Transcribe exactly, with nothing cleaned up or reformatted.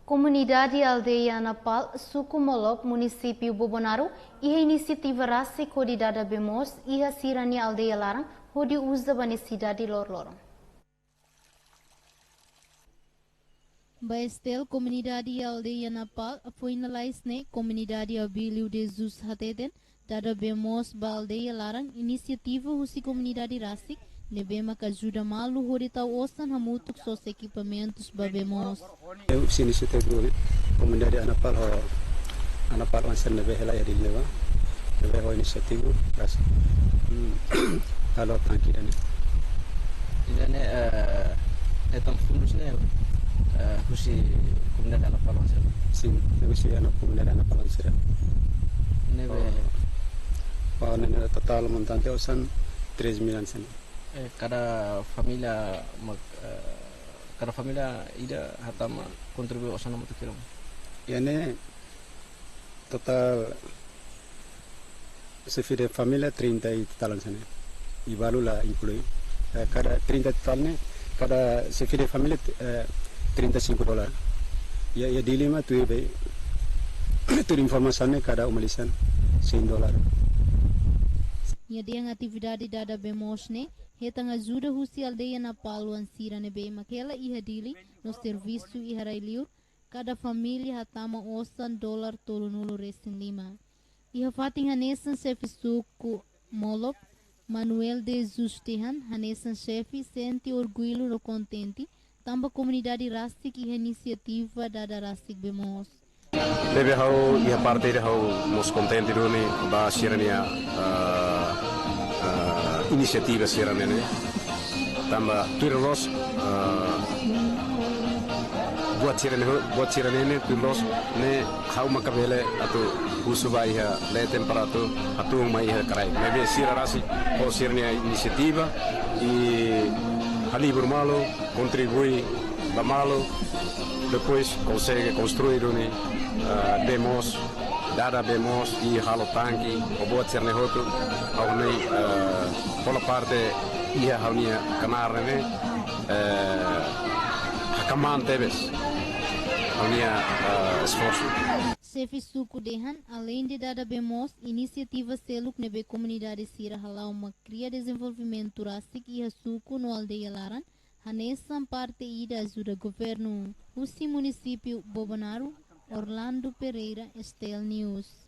Komunidade aldeia Anapal, suku Molok, munisípiu Bobonaro, iha inisiativa rasik hodi dada bee moos iha sira-nia aldeia laran hodi uza ba nesesidade loroloron. Ba Estel, komunidade iha aldeia Anapal, foin lalais ne'e, komunidade Abílio de Jesus hateten, dada bee moos ba aldeia laran, inisiativa husi komunidade rasik, ne'ebé maka ajuda malu hodi tau osan hamutuk sosa ekipamentus ba bee moos. Husi inisiativa ne'e, komunidade Anapal ho, Anapal oan sira ne'ebé hela iha Dili ne'ebá, ne'ebé ho inisiativa rasik. Hmm, halo tanki ida-ne'e. Ida-ne'e, eh, hetan fundus ne'e, eh, husi komunidade Anapal oan sira. Sin, husi Ana-, komunidade Anapal oan sira. Ne'ebé. Oh. Oh, ne'e totál montante osan três mil oan sira. Eh, kada família mak-, eh, kada família ida hatama kontribui osan hamutuk hira? Iha ne'e totál xefe de família trinta e tal oan sira. I balu la inklui. Eh, kada trinta e tal ne'e, kada xefe de família, eh, trinta e cinco dólar. Iha, iha Dili mak tuir be, tuir informasaun ne'e kada uma lisan cem dólar. Nia dehan atividade dada bee moos ne'e, hetan ajuda husi aldeia Anapal oan sira ne'ebé mak hela iha Dili, no servisu iha rai-liur, kada família hatama osan dólar tolunulu resin lima. Iha fatin hanesan xefe suku Molok, Manuel de Jesus dehan, hanesan xefe sente orgullu no kontente, tanba komunidade rasik iha inisiativa dada rasik bee moos. Ne'ebé ha'u iha parte ida ha'u mós kontente duni ba sira-nia, ah, ah, inisiativa sira-ne'e ne'e. Tanba tuir loos, ah, buat sira-ne'e ho-, buat sira-ne'e ne'e tuir loos ne'e ha'u maka bele atu husu ba iha leten para atu hatún mai iha kraik. Ne'ebé sira rasik ho sira-nia inisiativa i halibur malu, kontribui ba malu, depois konsege konstrui duni, ah, bee moos, dada bee moos i halo tanki, ho buat sira-ne'e hotu, ha'u-nia, ah, hola parte iha ha'u-nia knaar ne'e, eh, hakmaan tebes ha'u-nia, ah, esforsu. Xefe suku dehan, aleinde dada bee moos, inisiativa seluk ne'ebé komunidade sira hala'o mak kria dezenvolvimentu rasik iha suku no aldeia laran, hanesan parte ida ajuda governu. Husi munisípiu Bobonaro, Orlando Pereira, Estel News.